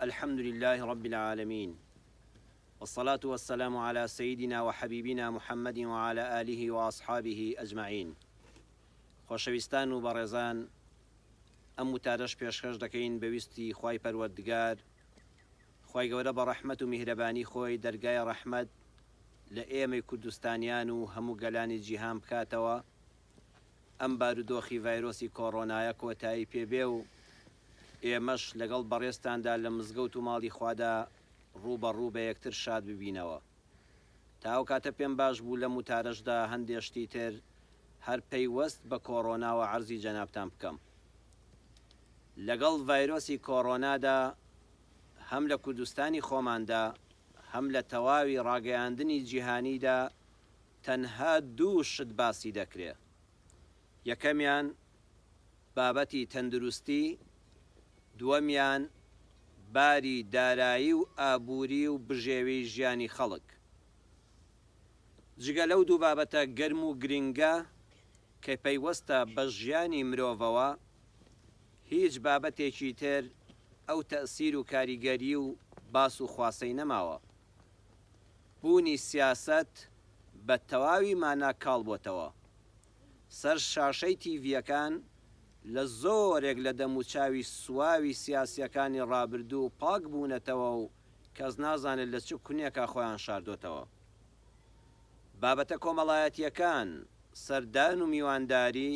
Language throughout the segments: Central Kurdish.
الحمد لله رب العالمین والصلاة والسلام علی سیدنا و حبیبنا محمد و علی آله و اصحابه اجمعین خۆشەویستان و بەڕێزان ئەم وتارەش پێشکەش دەکەین بە ویستی خوای پەروەردگار خوای گەورە بە ڕەحمەت و میهرەبانی خۆی دەرگای ڕەحمەت لە ئێمەی کوردستانیان و هەموو گەلانی جیهان بکاتەوە ئەم بارودۆخی ڤایرۆسی کۆڕۆنایە کۆتایی پێ بێ و ئێمەش لەگەڵ بەڕێزتاندا لە مزگەوت و ماڵی خوادا ڕوو بە ڕوو بە یەکتر شاد ببینەوە. تا ئەو کاتە پێم باش بوو لەم وتارەشدا هەندێ شتی تر هەر پەیوەست بە کۆڕۆناوە عەرزی جەنابتان بکەم. لەگەڵ ڤایرۆسی کۆڕۆنادا هەم لە کوردستانی خۆماندا هەم لە تەواوی ڕاگەیاندنی جیهانیدا تەنها دوو شت باسی دەکرێ، یەکەمیان بابەتی تەندروستی، دووەمیان باری دارایی و ئابووری و بژێوی ژیانی خەڵک. جگە لەو دوو بابەتە گەرم و گرنگە کە پەیوەستە بە ژیانی مرۆڤەوە، هیچ بابەتێکی تر ئەو تەئسیر و کاریگەری و باس و خواسەی نەماوە. بوونی سیاسەت بە تەواوی مانا کاڵ بۆتەوە. سەر شاشەی تیڤییەکان لە زۆرێک لە دەموچاوی سواوی سیاسییەکانی ڕابردوو پاک بوونەتەوە و کەس نازانێت لە چ کونێکا خۆیان شاردۆتەوە. بابەتە کۆمەڵایەتییەکان، سەردان و میوانداری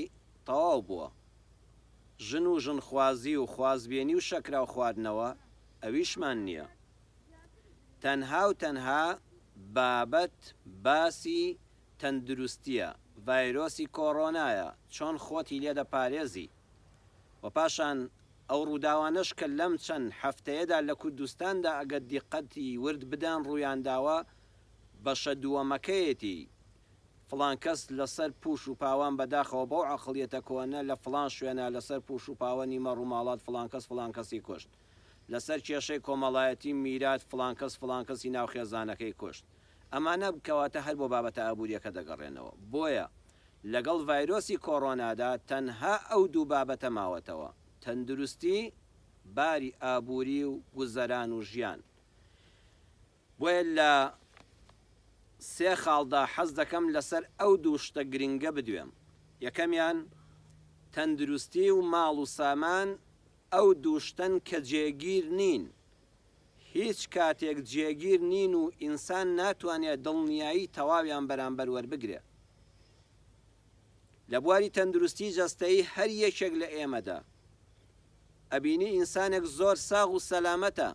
تەواو بووە. ژن و ژنخوازی و خوازبێنی و شەکراو خواردنەوە ئەویشمان نییە. تەنها و تەنها بابەت باسی تەندروستیە، ڤایرۆسی کۆڕۆنایە، چۆن خۆتی لێ دەپارێزی؟ و پاشان ئەو ڕووداوانەش کە لەم چەند هەفتەیەدا لە کوردستاندا ئەگەر دیقەتی ورد بدەن ڕوویانداوە بەشە دووەمەکەیەتی فڵان کەس لەسەر پوش و پاوان بەداخەوە بەو عەقڵیەتە کۆنە لە فڵان شوێنا لەسەر پوش و پاوەنی مەڕ و ماڵات فڵان کەس فڵان کەسی کوشت لەسەر کێشەی کۆمەڵایەتی میرات فڵان کەس فڵان کەسی ناو خێزانەکەی کوشت ئەمانە کەواتە هەر بۆ بابەتە ئابووریەکە دەگەڕێنەوە بۆیە لەگەڵ ڤایرۆسی کۆڕۆنادا تەنها ئەو دوو بابەتە ماوەتەوە تەندروستی باری ئابووری و گوزەران و ژیان بۆیە لە سێ خاڵدا حەز دەکەم لەسەر ئەو دوو شتە گرنگە بدوێم یەکەمیان تەندروستی و ماڵ و سامان ئەو دوو شتەن کە جێگیر نین، هیچ کاتێک جێگیر نین و ئینسان ناتوانێ دڵنیایی تەواویان بەرامبەر وەربگرێ. لە بواری تەندروستی جەستەیی هەر یەکێک لە ئێمەدا، ئەبینی ئینسانێک زۆر ساغ و سەلامەتە،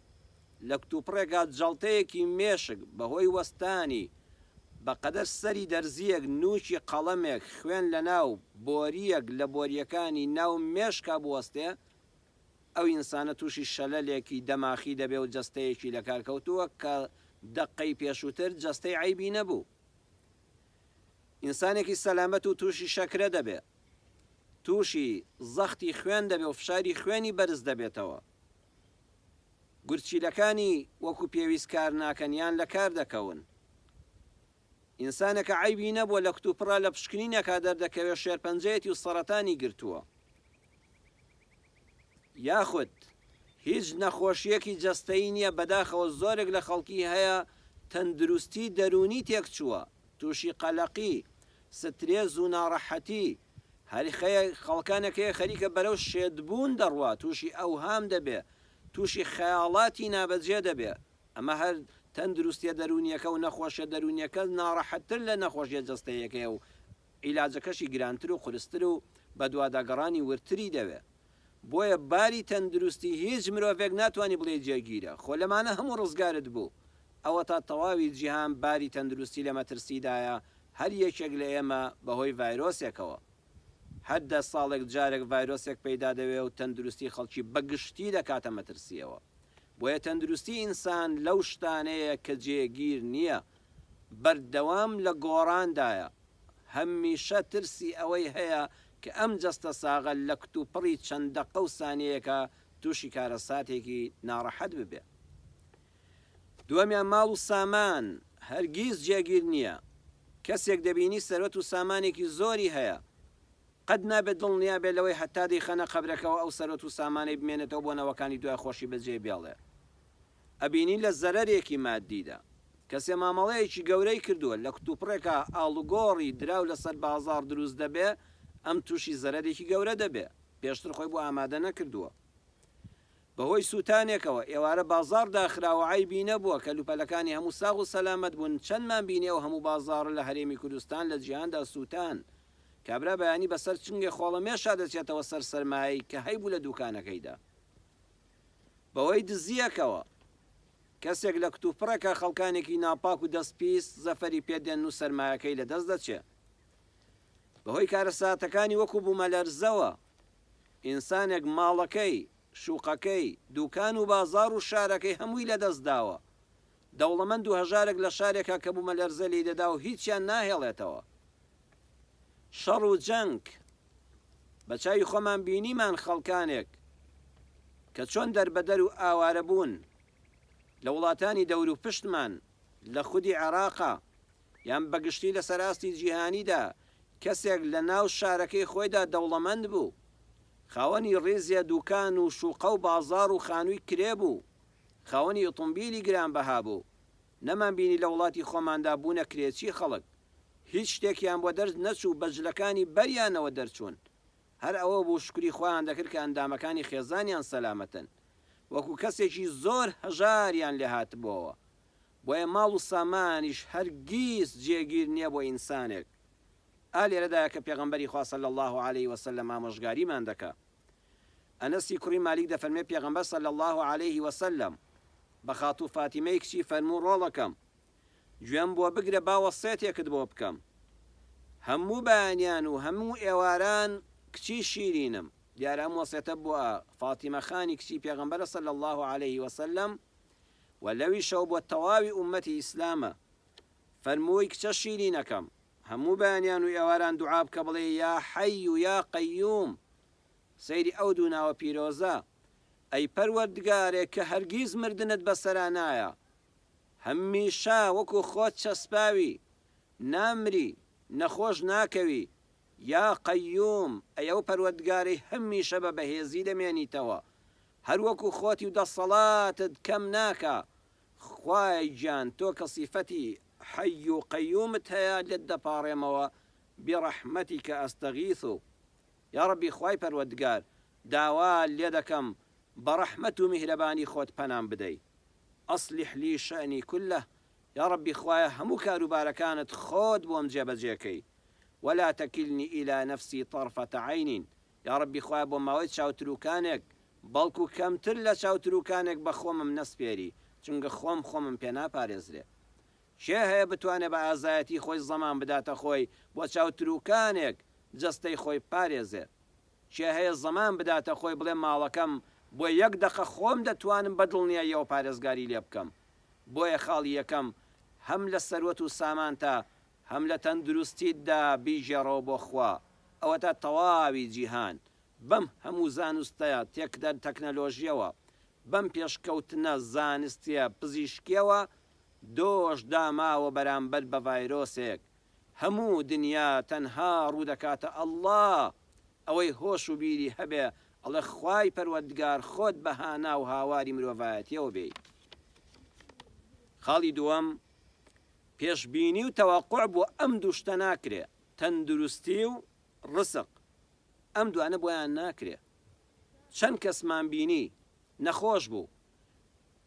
لە کتوپڕێکا جەڵتەیەکی مێشک بە هۆی وەستانی بە قەدەر سەری دەرزییەک نووکی قەڵەمێک خوێن لە ناو بۆرییەک لە بۆرییەکانی ناو مێشکا بوەستێ، ئەو ئینسانە تووشی شەلەلێکی دەماخی دەبێ و جەستەیەکی لەکار کەوتووە کە دەققەی پێشووتر جەستەی عەیبی نەبوو. ئینسانێکی سەلامەت و تووشی شەکرە دەبێ، تووشی زەختی خوێن دەبێ و فشاری خوێنی بەرز دەبێتەوە. گورچیلەکانی وەکو پێویست کار ناکەن یان لە کار دەکەون. ئینسانێکە عەیبی نەبووە لە کتوپڕا لە پشکنینێکا دەردەکەوێ شێرپەنجەیەتی و سەڕەتانی گرتووە. یاخود هیچ نەخۆشییەکی جەستەیی نییە بەداخەوە زۆرێک لە خەڵکی هەیە تەندروستی دەروونی تێکچووە تووشی قەلەقی، سترێس و ناڕەحەتی، هەر خەڵکانێک هەیە خەریکە بەرەو شێتبوون دەڕوا، تووشی ئەوهام دەبێ، تووشی خەیاڵاتی نابەجێ دەبێ، ئەمە هەر تەندروستیە دەروونیەکە و نەخۆشیە دەروونیەکە ناڕەحەتتر لە نەخۆشیە جەستەیەکەیە و عیلاجەکەشی گرانتر و قورستر و بەدواداگەڕانی وردتری دەوێ. بۆیە باری تەندروستی هیچ مرۆڤێک ناتوانی بڵێی جێگیرە، خۆ لەمانە هەموو ڕزگارت بوو، ئەوەتا تەواوی جیهان باری تەندروستی لە مەترسیدایە هەر یەکێک لە ئێمە بەهۆی ڤایرۆسێکەوە. هەر دە ساڵێک جارێک ڤایرۆسێک پەیدا دەوێ و تەندروستی خەڵکی بە گشتی دەکاتە مەترسیەوە. بۆیە تەندروستی ئینسان لەو شتانەیە کە جێگیر نیە، بەردەوام لە گۆڕاندایە، هەمیشە ترسی ئەوەی هەیە کە ئەم جەستە ساغە لە کتوپڕی چەند دەقە و سانیەیەکا توشی کارەساتێکی ناڕەحەت ببێ. دووەمیان ماڵ و سامان هەرگیز جێگیر نییە، کەسێک دەبینی سەروەت و سامانێکی زۆری هەیە، قەت نابێت دڵنیا بێت لەوەی هەتا دەیخەنە قەبرەکەوە ئەو سەروەت و سامانەی بمێنێتەوە بۆ نەوەکانی دوای خۆشی بەجێ بێڵێ. ئەبینین لە زەرەرێکی مادیدا کەسێ مامەڵەیەکی گەورەی کردووە لە کتوپڕێکا ئاڵوگۆڕی دراو لەسەر بازاڕ دروست دەبێ ئەم توشی زەرەرێکی گەورە دەبێ پێشتر خۆی بۆ ئامادە نەکردووە. بەهۆی سووتانێکەوە، ئێوارە بازاڕ داخراوە، عەیبی نەبووە، کەلوپەلەکانی هەموو ساغ و سەلامەت بوون، چەندمان بینی ئەو هەموو بازاڕە لە هەرێمی کوردستان لە جیهاندا سووتان، کابرا بەیانی بەسەر چنگێ خۆڵەمێشا دەچێتەوە سەر سەرمایەی کە هەیبوو لە دووکانەکەیدا. بەهۆی دزییەکەوە، کەسێک لە کتوپڕێکا خەڵکانێکی ناپاک و دەست پیس زەفەری پێ دێنن و سەرمایەکەی لەدەست دەچێ. بەهۆی کارەساتەکانی وەکو بوومەلەرزەوە، ئینسانێک ماڵەکەی، شوقەکەی، دوکان و بازاڕ و شارەکەی هەمووی لەدەست داوە. دەوڵەمەند و هەژارێک لە شارێکا کە بومەلەرزە لێی دەدا و هیچیان ناهێڵێتەوە. شەڕ و جەنگ. بە چاوی خۆمان بینیمان خەڵکانێک کە چۆن دەربەدەر و ئاوارە بوون لە وڵاتانی دەوروپشتمان، لە خودی عێراقا یان بە گشتی لەسەر ئاستی جیهانیدا کەسێک لە ناو شارەکەی خۆیدا دەوڵەمەند بوو، خاوەنی ڕیزێ دوکان و شوقە و بازاڕ و خانووی کرێ بوو، خاوەنی ئوتومبیلی گرانبەها بوو، نەمان بینی لە وڵاتی خۆماندا بوونە کرێچی خەڵک، هیچ شتێکیان بۆ دەرس نەچوو بە جلەکانی بەریانەوە دەرچوون، هەر ئەوە بوو شوکری خوایان دەکرد کە ئەندامەکانی خێزانیان سەلامەتن، وەکو کەسێکی زۆر هەژاریان لێ هاتبۆوە. بۆیە ماڵ و سامانیش هەرگیز جێگیر نیە بۆ ئینسانێک. ئا لێرەدایە کە پێغەمبەری خوا صلی اللە علیە وسلم ئامۆژگاریمان دەکا. ئەنەسی کوڕی مالیک دەفەرمێ پێغەمبەر صلی اللە علیه وسلم بە خاتوو فاتیمەی کچی فەرموو ڕۆڵەکەم گوێم بۆ بگرە با وەسێتێکت بۆ بکەم. هەموو بەیانیان و هەموو ئێواران کچی شیرینم، دیارە ئەم وەسێتە بۆ فاتیمە خانی کچی پێغەمبەرە صلی اللە علیه وسلم، و لەویشەوە بۆ تەواوی ئوممەتی ئیسلامە، فەرمووی کچە شیرینەکەم هەموو بەیانیان و ئێواران دوعا بکە بڵێ یا حی یا قیوم، سەیری ئەو دوو ناوە پیرۆزە، ئەی پەروەردگارێک کە هەرگیز مردنت بەسەرا نایە، هەمیشە وەکو خۆت چەسپاوی، نامری، نەخۆش ناکەوی، یا قیوم، ئەی ئەو پەروەردگارەی هەمیشە بە بەهێزی دەمێنیتەوە، هەر وەکو خۆتی و دەسەڵاتت کەم ناکا، خوایە گیان تۆ کە سیفەتی حی و قیومت هەیە لێت دەپاڕێمەوە برحمتک استغیث یاڕەبی خوای پەروەردگار داوات لێدەکەم بە ڕەحمەت و میهرەبانی خۆت پەنام بدەی اصلح لی شأنی کلە یاڕەبی خوایە هەموو کاروبارەکانت خۆت بۆم جێبەجێ کەی ولا تکلنی الی نفسی طرفە عین یاڕەبی خوایە بۆ ماوەی چاوتروکانێک بەڵکو کەمتر لە چاوتروکانێک بە خۆمم نەسپێری چونکە خۆم خۆمم پێ ناپارێزرێ کێ هەیە بتوانێ بە ئازایەتی خۆی زەمان بداتە خۆی بۆ چاوتروکانێک جەستەی خۆی بپارێزێ کێ هەیە زەمان بداتە خۆی بڵێ ماڵەکەم بۆ یەک دەقە خۆم دەتوانم بە دڵنیاییەوە پارێزگاری لێ بکەم بۆیە خاڵی یەکەم هەم لە سەروەت و سامانتا هەم لە تەندروستیتدا بیگێڕەوە بۆ خوا، ئەوەتا تەواوی جیهان بەم هەموو زانستە تەکنەلۆژیەوە، بەم پێشکەوتنە زانستیە پزیشکیەوە دۆش داماوە بەرامبەر بە ڤایرۆسێک، هەموو دنیا تەنها ڕوودەکاتە اللە، ئەوەی هۆش و بیری هەبێ ئەڵێ خوای پەروەردگار خۆت بە هانا و هاواری مرۆڤایەتیەوە بێی. خاڵی دووەم، پێشبینی و تەوەقوع بۆ ئەم دوو شتە ناکرێ، تەندروستی و ڕزق، ئەم دوانە بۆیان ناکرێ. چەند کەسمان بینی نەخۆش بوو،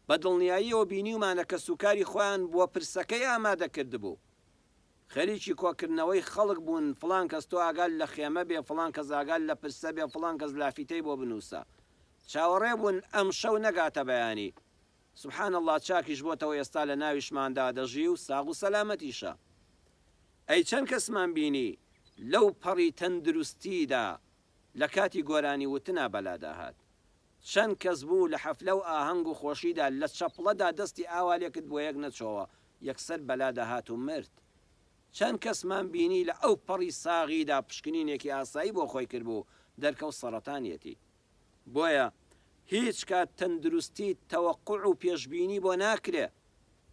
بە دڵنیاییەوە بینیومانە کەسوکاری خۆیان بۆ پرسەکەی ئامادە کردبوو، خەریکی کۆکردنەوەی خەڵک بوون، فڵان کەس تۆ ئاگات لە خێمە بێ، فڵان کەس ئاگات لە پرسە بێ، فڵان کەس لافیتەی بۆ بنووسە. چاوەڕێ بوون ئەمشەو نەگاتە بەیانی. سبحان اللە چاکیش بۆتەوە ئێستا لە ناویشماندا دەژی و ساغ و سەلامەتیشە ئەی چەند کەسمان بینی لەو پەڕی تەندروستیدا لە کاتی گۆرانی وتنا بەلادا هات چەند کەس بوو لە حەفلە و ئاهەنگ و خۆشیدا لە چەپڵەدا دەستی ئاوا لێکرد بۆ یەک نەچۆوە یەکسەر بەلادا هات و مرد چەند کەسمان بینی لە ئەو پەڕی ساغیدا پشکنینێکی ئاسایی بۆ خۆی کردبوو دەرکەوت سەڕەتانیەتی بۆیە هیچ کات تەندروستی تەوەقوع و پێشبینی بۆ ناکرێ،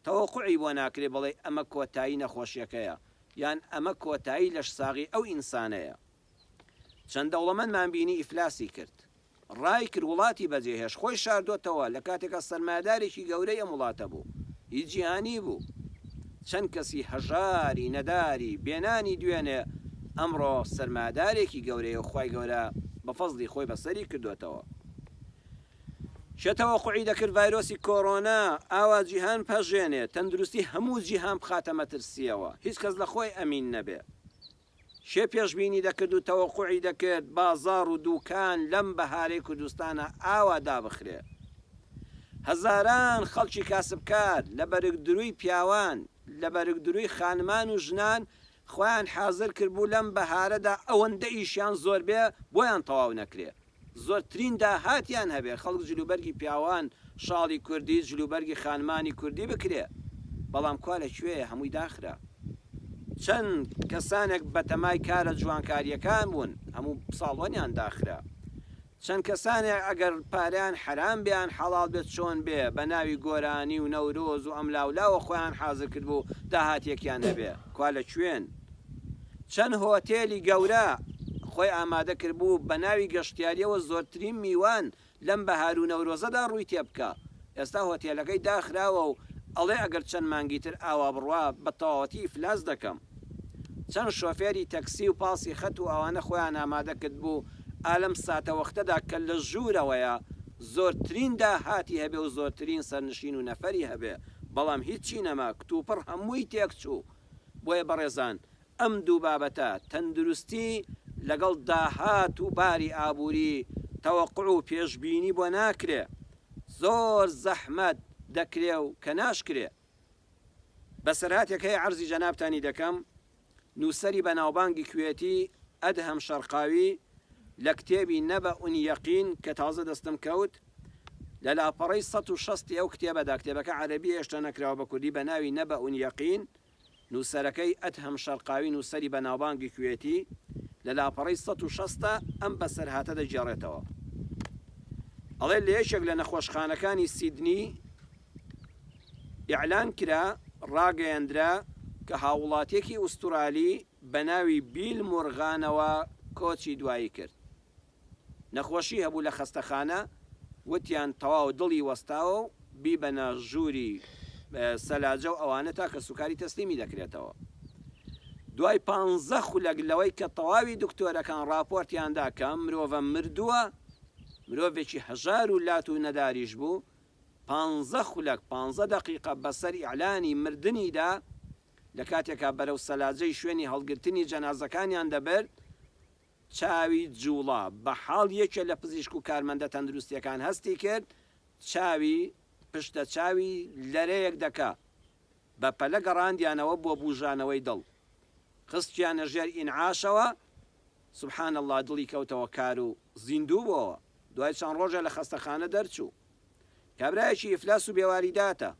تەوەقوعی بۆ ناکرێ بڵێی ئەمە کۆتایی نەخۆشیەکەیە یان ئەمە کۆتایی لەشساغی ئەو ئینسانەیە. چەند دەوڵەمەندمان بینی ئیفلاسی کرد. ڕای کرد وڵاتی بەجێهێشت، خۆی شاردۆتەوە لە کاتێکا سەرمایەدارێکی گەورەی ئەم وڵاتە بوو، هی جیهانی بوو. چەند کەسی هەژاری نەداری بێ نانی دوێنێ ئەمڕۆ سەرمایەدارێکی گەورەیە و خوای گەورە بە فەزڵی خۆی بەسەری کردۆتەوە. کێ تەوەقوعی دەکرد ڤایرۆسی کۆرۆنا ئاوا جیهان بهەژێنێ، تەندروستی هەموو جیهان بخاتە مەترسییەوە، هیچ کەس لە خۆی ئەمین نەبێ. کێ پێشبینی دەکرد و تەوەقوعی دەکرد بازاڕ و دوکان لەم بەهارەی کوردستانا ئاوا دابخرێ؟ هەزاران خەڵکی کاسبکار لە بەرگدرووی پیاوان، لە بەرگدرووی خانمان و ژنان خۆیان حازر کردبوو لەم بەهارەدا ئەوەندە ئیشیان زۆر بێ بۆیان تەواو نەکرێ. زۆرترین داهاتیان هەبێ خەڵک جلوبەرگی پیاوان شاڵی کوردی جلوبەرگی خانمانی کوردی بکرێ بەڵام کوا لە کوێیە هەمووی داخرا چەند کەسانێک بەتەمای کارە جوانکاریەکان بوون هەموو ساڵۆنیان داخرا چەند کەسانێک ئەگەر پارەیان حەرام بێ یان حەڵاڵ بێت چۆن بێ بە ناوی گۆرانی و نەورۆز و ئەملاولاوە خۆیان حازر کردبوو داهاتێکیان هەبێ کوا لە کوێن چەند هۆتێلی گەورە خۆی ئامادە کردبوو بە ناوی گەشتیارییەوە زۆرترین میوان لەم بەهار و نەورۆزەدا ڕووی تێبکا، ئێستا هۆتێلەکەی داخراوە و ئەڵێ ئەگەر چەند مانگی تر ئاوا بڕوا بە تەواوەتی ئیفلاس دەکەم. چەند شۆفێری تەکسی و پاسی خەت و ئەوانە خۆیان ئامادە کردبوو ئا لەم ساتەوەختەدا کە لە ژوورەوەیە زۆرترین داهاتی هەبێ و زۆرترین سەرنشین و نەفەری هەبێ، بەڵام هیچی نەما، کتوپڕ هەمووی تێکچوو. بۆیە بەڕێزان ئەم دوو بابەتە، تەندروستی لەگەڵ داهات و باری ئابووری، تەوەقوع و پێشبینی بۆ ناکرێ، زۆر زەحمەت دەکرێ و کە ناشکرێ. بەسەرهاتێک هەیە عەرزی جەنابتانی دەکەم، نووسەری بەناوبانگی کوێتی ئەدهەم شەرقاوی لە کتێبی نبأ یقین کە تازە دەستم کەوت، لە لاپەڕەی 160 ی ئەو کتێبەدا، کتێبەکە عەرەبییە هێشتا نەکراوە بە کوردی، بە ناوی نبأ یقین، نووسەرەکەی ئەدهەم شەرقاوی نووسەری بەناوبانگی کوێتی، لە لاپەڕەی 160 ئەم بەسەرهاتە دەگێڕێتەوە. ئەڵێ لە یەکێک لە نەخۆشخانەکانی سیدنی ئیعلان کرا، ڕاگەیەندرا، کە هاووڵاتییەکی ئوسترالی بە ناوی بیل مۆرغانەوە کۆچی دوایی کرد. نەخۆشی هەبوو لە خەستەخانە وتیان تەواو دڵی وەستاوە و بیبەنە ژووری سەلاجە و ئەوانە تا کەسوکاری تەسلیمی دەکرێتەوە. دوای پانزە خولەک لەوەی کە تەواوی دکتۆرەکان ڕاپۆرتیان دا کە ئەم مرۆڤە مردووە، مرۆڤێکی هەژار و لات و نەداریش بوو، پانزە خولەک، پانزە دەقیقە بەسەر ئیعلانی مردنیدا، لە کاتێکا بەرەو سەلاجەی شوێنی هەڵگرتنی جەنازەکانیان دەبرد، چاوی جوڵا، بە حاڵ یەکێ لە پزیشک و کارمەندە تەندروستیەکان هەستی کرد چاوی پشتە چاوی لەرەیەک دەکا، بە پەلە گەڕاندیانەوە بۆ بوژانەوەی دڵ، خستیانە ژێر ئینعاشەوە، سبحان اللە دڵی کەوتەوە کار و زیندوو بۆوە، دوای چەند ڕۆژێ لە خەستەخانە دەرچوو. کابرایەکی ئیفلاس و بێواریداتە،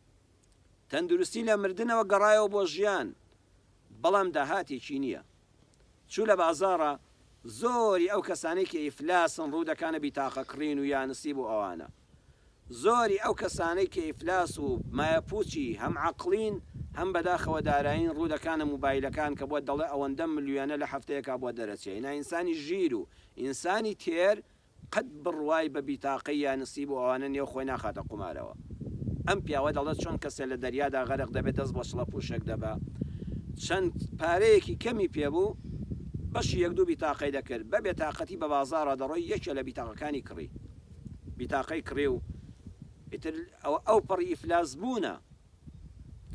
تەندروستی لە مردنەوە گەڕایەوە بۆ ژیان، بەڵام داهاتێکی نیە. چوو لە بازاڕا زۆری ئەو کەسانەی کە ئیفلاسن ڕوو دەکانە بیتاقە کڕین و یانسیب و ئەوانە. زۆری ئەو کەسانەی کە ئیفلاس و مایەپوچی هەم عەقڵین هەم بەداخەوە دارایین ڕوو دەکانە موبایلەکان کە بۆت دەڵێ ئەوەندە ملیۆنە لە هەفتەیەکا بۆت دەرەچێ نا ئینسانی ژیر و ئینسانی تێر قەت بڕوای بە بیتاقەی یانسیب و ئەوانە نیەو خۆی ناخاتە قومارەوە. ئەم پیاوە دەڵێت چۆن کەسێ لە دەریادا غەرق دەبێت دەست بۆ چڵە پوشێک دەبا. چەند پارەیەکی کەمی پێ بوو بەشی یەک دوو بیتاقەی دەکرد. بە بێتاقەتی بە بازاڕا دەڕۆی یەکێ لە بیتاقەکانی کڕی. بیتاقەی کڕی و ئیتر ئەوە ئەوپەڕی ئیفلاس بوونە.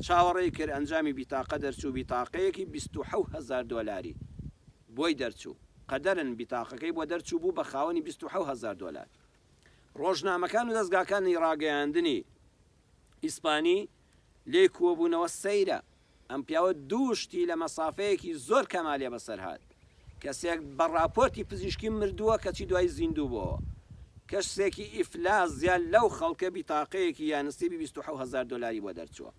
چاوەڕێی کرد ئەنجامی بیتاقە دەرچوو بیتاقەیەکی 27 هەزار دۆلاری. بۆی دەرچوو. قەدەرن بیتاقەکەی بۆ دەرچوو بوو بە خاوەنی 27 هەزار دۆلار. ڕۆژنامەکان و دەزگاکانی ڕاگەیاندنی ئیسپانی لێی کۆبوونەوە سەیرە ئەم پیاوە دوو شتی لە مەسافەیەکی زۆر کەما لێ بەسەر هات. کەسێک بە ڕاپۆرتی پزیشکی مردووە کەچی دوای زیندوو بۆوە. کەسێکی ئیفلاس زیاد لەو خەڵکە بیتاقەیەکی یانسیبی 27 هەزار دۆلاری بۆ دەرچووە.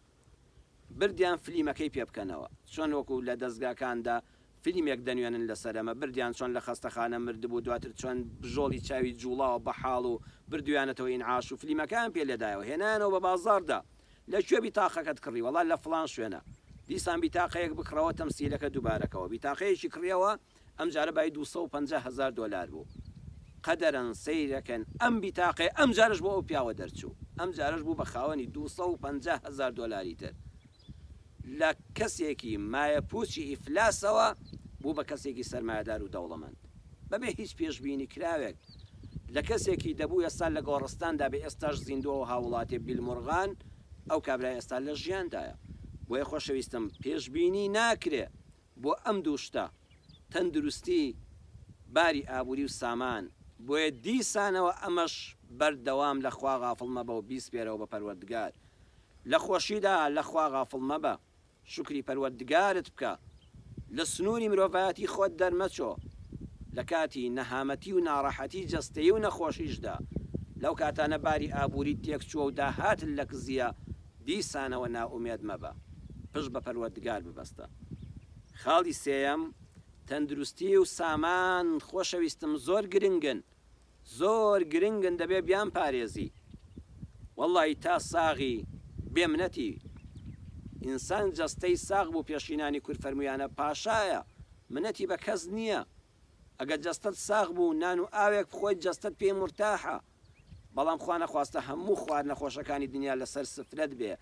بردیان فلیمەکەی پێ بکەنەوە چۆن وەکو لە دەزگاکاندا فلیمێک دەنوێنن لەسەر ئەمە بردیان چۆن لە خەستەخانە مردبوو دواتر چۆن بژۆڵی چاوی جوڵاوە بە حاڵ و بردویانەتەوە ئینعاش و فلیمەکەیان پێ لێدایەوە هێنایانەوە بە بازاڕدا لە کوێ بیتاقەکەت کڕی وەڵا لە فڵان شوێنە دیسان بیتاقەیەک بکڕەوە تەمسیلەکە دووبارەکەوە بیتاقەیەکی کڕیەوە ئەمجارە بای 250 هەزار دۆلار بوو. قەدەرەن سەیرەکەن ئەم بیتاقەیە ئەم جارەش بۆ ئەو پیاوە دەرچوو ئەم جارەش بوو بە خاوەنی 250 هەزار دۆلاری تر لە کەسێکی مایەپووچی ئیفلاسەوە بوو بە کەسێکی سەرمایەدار و دەوڵەمەند بەبێ هیچ پێشبینی کراوێک لە کەسێکی دەبوو ئێستا لە گۆڕستاندا بێ ئێستاش زیندووە و هاووڵاتیە بیلمورغان ئەو کابرایە ئێستا لە ژیاندایە بۆیە خۆشەویستم پێشبینی ناکرێ بۆ ئەم دوو شتە، تەندروستی، باری ئابووری و سامان، بۆیە دیسانەوە ئەمەش بەردەوام لە خوا غافڵ مەبە و بیسپێرەوە بە پەروەردگار. لە خۆشیدا لە خوا غافڵ مەبە، شوکری پەروەردگارت بکە، لە سنووری مرۆڤایەتی خۆت دەرمەچۆ، لە کاتی نەهامەتی و ناڕەحەتی جەستەیی و نەخۆشیشدا، لەو کاتانە باری ئابووریت تێکچووە و داهاتت لە کزییە، دیسانەوە نائومێد مەبە، پشت بە پەروەردگار ببەستە. خاڵی سێیەم، تەندروستی و سامان خۆشەویستم زۆر گرنگن، زۆر گرنگن دەبێ بیانپارێزی. وەڵڵاهی تا ساغی بێ منەتی. ئینسان جەستەی ساغ بوو پێشینانی کورد فەرموویانە پاشایە، منەتی بە کەس نییە. ئەگەر جەستەت ساغ بوو نان و ئاوێک بخۆیت جەستەت پێی مورتاحە. بەڵام خوانەخواستە هەموو خواردنە خۆشەکانی دنیا لەسەر سفرەت بێ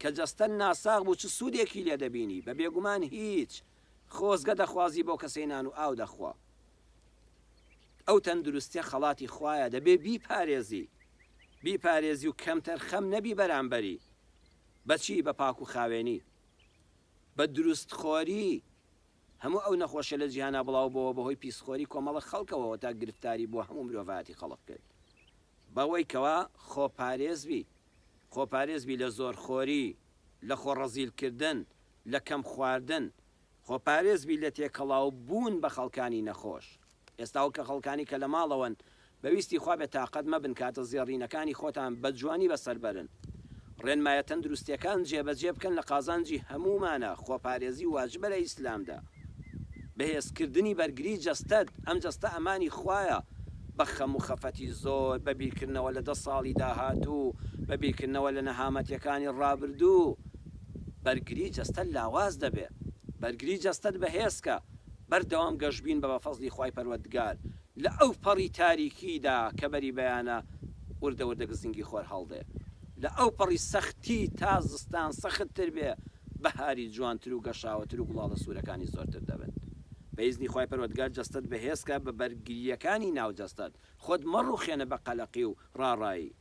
کە جەستەت ناساغ بوو چ سوودێکی لێ دەبینی؟ بە بێگومان هیچ، خۆزگە دەخوازی بەو کەسەی نان و ئاو دەخوا. ئەو تەندروستیە خەڵاتی خوایە دەبێ بیپارێزی، بیپارێزی و کەمتەرخەم نەبی بەرامبەری. بە چی؟ بە پاک و خاوێنی، بە دروست خۆری، هەموو ئەو نەخۆشیە لە جیهانا بڵاو بۆوە بەهۆی پیسخۆری کۆمەڵە خەڵکەوە تا گرفتاری بۆ هەموو مرۆڤایەتی خەڵق کرد بەوەی کەوا خۆپارێز بی خۆپارێز بی لە زۆر خۆری لە خۆ ڕەزیل کردن لە کەم خواردن خۆپارێز بی لە تێکەڵاو بوون بە خەڵکانی نەخۆش. ئێستا وەک خەڵکانی کە لە ماڵەوەن بە ویستی خوا بێ تاقەت مەبن کاتە زێڕینەکانی خۆتان بە جوانی بەسەر بەرن ڕێنمایە تەندروستیەکان جێبەجێ بکەن لە قازانجی هەموومانە خۆپارێزی واجبە لە ئیسلامدا بەهێز کردنی بەرگری جەستەت ئەم جەستە ئەمانی خوایە بە خەم و خەفەتی زۆر بە بیرکردنەوە لە دە ساڵی داهاتوو بە بیرکردنەوە لە نەهامەتیەکانی ڕابردوو بەرگری جەستەت لاواز دەبێ بەرگری جەستەت بەهێزکە بەردەوام گەشبین بە بە فەزڵی خوای پەروەردگار لە ئەو پەڕی تاریکیدا کە بەری بەیانە وردە وردە گزنگی خۆر هەڵدێ لە ئەو پەڕی سەختی تا زستان سەخت تر بێ بەهاری جوانتر و گەشاوەتر و گوڵاڵە سوورەکانی زۆرتر دەبن بە ئیزنی خوای پەروەردگار جەستەت بەهێز کە بە بەرگرییەکانی ناو جەستەت خۆت مەڕوخێنە بە قەلەقی و ڕاڕایی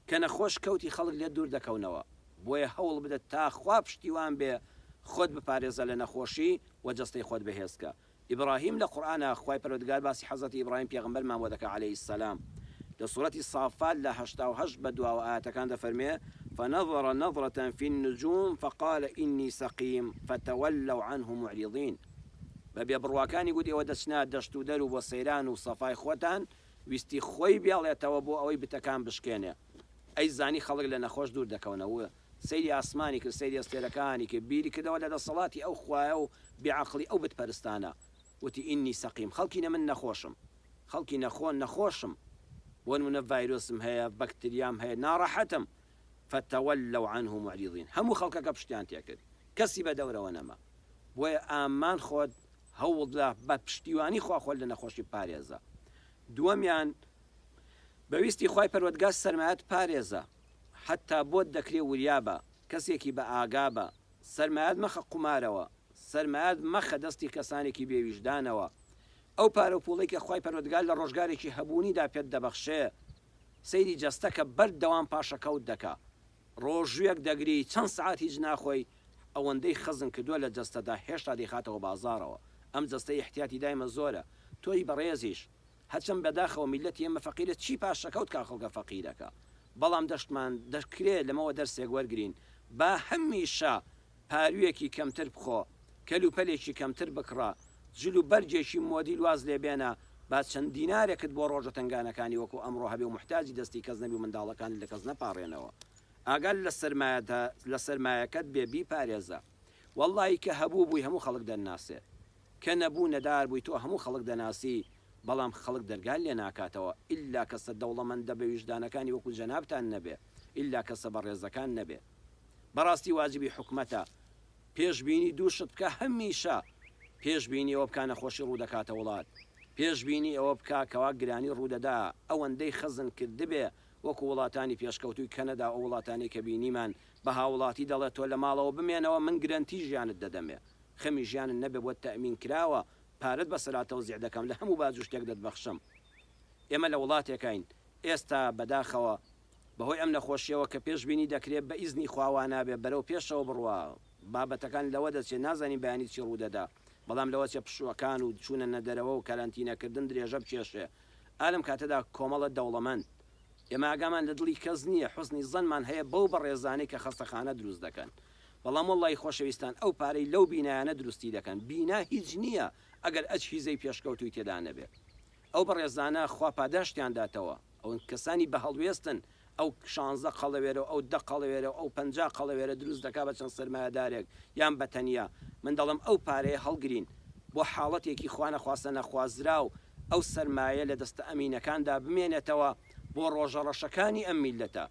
کە نەخۆش کەوتی خەڵک لێت دوور دەکەونەوە بۆیە هەوڵ بدە تا خوا پشتیوان بێ خۆت بپارێزە لە نەخۆشی وە جەستەی خۆت بەهێز کە. ئیبراهیم لە قورئانا خوای پەروەردگار باسی حەزرەتی ئیبراهیم پێغەمبەرمان بۆ دەکا علیە السلام لە سورەتی صافات لە 88 بە دواوە ئایەتەکان دەفەرموێ فنظر نظرة فی النجوم فقال انی سقیم فتولوا عنه معرضین بە بێبڕواکانی گوت ئێوە دەچنە دەشت و دەر و بۆ سەیران و سەفای خۆتان ویستی خۆی بێڵێتەوە بۆ ئەوەی بتەکان بشکێنێ ئەی زانی خەڵک لە نەخۆش دوور دەکەونەوە سەیری ئاسمانی کرد، سەیری ئەستێرەکانی کرد، بیری کردەوە لە دەسەڵاتی ئەو خوایە و بێ عەقڵی ئەو بت پەرستانە، وتی، ئینی سەقیم، خەڵکینە من نەخۆشم، خەڵکینە خۆ نەخۆشم، بۆ نموونە ڤایرۆسم هەیە، بەکتریام هەیە، ناڕەحەتم، فتولوا عنه معرضین، هەموو خەڵکەکە پشتیان تێکرد، کەسی بە دەورەوە نەما، بۆیە ئامان خۆت هەوڵدە بە پشتیوانی خوا خۆت لە نەخۆشی بپارێزە. دووەمیان، بە ویستی خوای پەروەردگار سەرمایەت پارێزە، حەتتا بۆت دەکرێ وریا بە، کەسێکی بە ئاگا بە، سەرمایەت مەخە قومارەوە، سەرمایەت مەخە دەستی کەسانێکی بێ ویژدانەوە. ئەو پارە و پوڵەی کە خوای پەروەردگار لە ڕۆژگارێکی هەبوونیدا پێت دەبەخشێ، سەیری جەستە کە بەردەوام پاشەکەوت دەکا. ڕۆژوویەک دەگری چەند سەعات هیچ ناخۆی، ئەوەندەی خەزن کردووە لە جەستەدا هێشتا دەیخاتەوە بازاڕەوە. ئەم جەستەی ئیحتیاتی دایمە زۆرە. تۆی بەڕێزیش هەرچەند بەداخەوە میللەتی ئێمە فەقیرە چی پاشەکەوت کا خەڵکە فەقیرەکە بەڵام دەشتمان دەکرێ لەمەوە دەرسێک وەرگرین با هەمیشە پارویەکی کەمتر بخۆ کەلوپەلێکی کەمتر بکڕە جل و بەرگێکی مۆدیل واز لێ بێنە با چەند دینارێکت بۆ ڕۆژە تەنگانەکانی وەکو ئەمڕۆ هەبێ و موحتاجی دەستی کەس نەبی و منداڵەکانت لە کەس نەپاڕێنەوە ئاگات لە سەرمایەتە لە سەرمایەکەت بێ بیپارێزە وەڵڵاهی کە هەبوو بووی هەموو خەڵک دەنناسێ. کە نەبوو نەدار بووی تۆ هەموو خەڵک دەناسی بەڵام خەڵک دەرگات لێ ناکاتەوە ئیلا کەسە دەوڵەمەندە بە ویژدانەکانی وەکو جەنابتان نەبێ ئیلا کەسە بەڕێزەکان نەبێ بەڕاستی واجبی حکومەتە پێش بینی دوو شت بکا هەمیشە پێش بینی ئەوە بکا نەخۆشی ڕوو دەکاتە وڵات. پێش بینی ئەوە بکا کەوا گرانی ڕوودەدا ئەوەندەی خەزن کردبێ وەکو وڵاتانی پێشکەوتووی کەنەدا و ئەو وڵاتانەی کە بینیمان بە هاوڵاتی دەڵێ تۆ لە ماڵەوە بمێنەوە من گرەنتی ژیانت دەدەمێ خەمی ژیانت نەبێ بۆت تەئمین کراوە پارەت بەسەرا تەوزیع دەکەم لە هەموو باج و شتێک دەتبەخشم ئێمە لە وڵاتێکاین ئێستا بەداخەوە بەهۆی ئەم نەخۆشیەوە کە پێش بینی دەکرێ بە ئیزنی خوا وانابێ بەرەو پێشەوە بڕوا بابەتەکان لەوە دەچێ نازانین بەیانی چی ڕوودەدا بەڵام لەوە چێ پشووەکان و چوونە نەدەرەوە و کەرەنتینە کردن درێژە بکێشێ ئا لەم کاتەدا کۆمەڵە دەوڵەمەند ئێمە ئاگامان لە دڵی کەس نییە حوسنی زەنمان هەیە بەو بەڕێزانەی کە خەستەخانە دروست دەکەن بەڵام وەڵڵاهی خۆشەویستان ئەو پارەی لەو بینایانە دروستی دەکەن بینا هیچ نییە ئەگەر ئەجهیزەی پێشکەوتووی تێدا نەبێ ئەو بەڕێزانە خوا پاداشتیان داتەوە ئەون کەسانی بەهەڵوێستن ئەو شانزە قەڵەوێرە و ئەو دە قەڵەوێرە و ئەو 50 قەڵەوێرە دروست دەکا بە چەند سەرمایەدارێک یان بە تەنیا من دەڵێم ئەو پارەیە هەڵگرین بۆ حاڵەتێکی خوانەخواستە نەخوازراو ئەو سەرمایە لە دەستە ئەمینەکاندا بمێنێتەوە بۆ ڕۆژە ڕەشەکانی ئەم میللەتە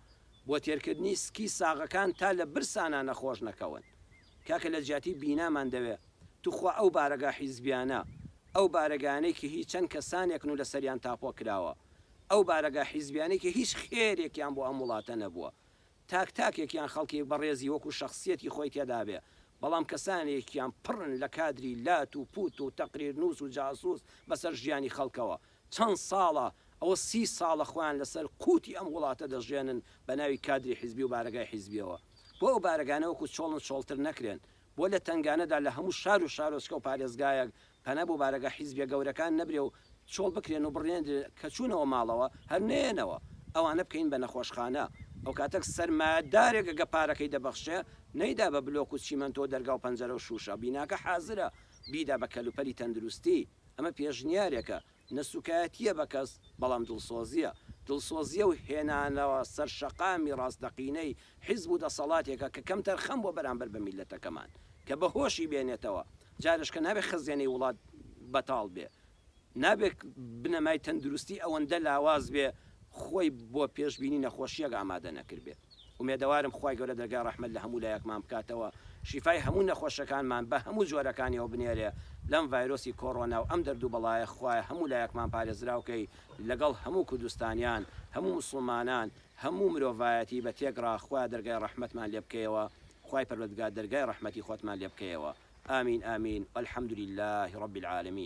بۆ تێرکردنی سکی ساغەکان تا لە برسانا نەخۆش نەکەون کاکە لە جیاتی بینامان دەوێ توخوا ئەو بارەگا حیزبیانە ئەو بارەگایانەی کە هی چەند کەسانێکن و لەسەریان تاپۆ کراوە ئەو بارەگا حیزبیانەی کە هیچ خێرێکیان بۆ ئەم وڵاتە نەبووە تاک تاکێکیان خەڵکی بەڕێزی وەکو شەخسیەتی خۆی تێدابێ بەڵام کەسانێکیان پڕن لە کادری لات و پوت و تەقریرنووس و جاسوس بەسەر ژیانی خەڵکەوە چەند ساڵە ئەوە سی ساڵە خۆیان لەسەر قوتی ئەم وڵاتە دەژێنن بەناوی کادری حیزبی و بارەگای حیزبیەوە بۆ ئەو بارەگانە وەکو چۆڵن چۆڵتر نەکرێن بۆ لە تەنگانەدا لە هەموو شار و شارۆچکە و پارێزگایەک پەنا بۆ بارەگا حیزبیە گەورەکان نەبرێ و چۆڵ بکرێن و بڕێنرێن کە چوونەوە ماڵەوە هەر نەیەنەوە ئەوانە بکەین بە نەخۆشخانە ئەوکاتەک سەرمایەدارێک گە پارەکەی دەبەخشێ نەیدا بە بلۆک و چیمەنتۆ و دەرگا و پەنجەرە و شووشە بیناکە حازرە بیدا بە کەلوپەلی تەندروستی ئەمە پێشنیارێکە نە سوکایەتییە بە کەس، بەڵام دڵسۆزییە. دڵسۆزییە و هێنانەوە سەر شەقامی ڕاستەقینەی حیزب و دەسەڵاتێکە کە کەمتەرخەم بووە بەرامبەر بە میللەتەکەمان، کە بە هۆشی بێنێتەوە. جارێش کە نابێ خەزێنەی وڵات بەتاڵ بێ. نابێ بنەمای تەندروستی ئەوەندە لاواز بێ خۆی بۆ پێشبینی نەخۆشییەک ئامادە نەکردبێ. ئومێدەوارم خوای گەورە دەرگای ڕەحمەت لە هەموو لایەکمان بکاتەوە شیفای هەموو نەخۆشەکانمان بە هەموو جۆرەکانیەوە بنێرێ لەم ڤایرۆسی کۆڕۆنا و ئەم دەرد و بەڵایە خوایە هەموو لایەکمان پارێزراو کەی لەگەڵ هەموو کوردستانیان هەموو موسڵمانان هەموو مرۆڤایەتی بە تێکڕا خوایە دەرگای ڕەحمەتمان لێ بکەیەوە خوای پەروەردگار دەرگای ڕەحمەتی خۆتمان لێ بکەیەوە آمین آمین والحمد للە رب العالمین.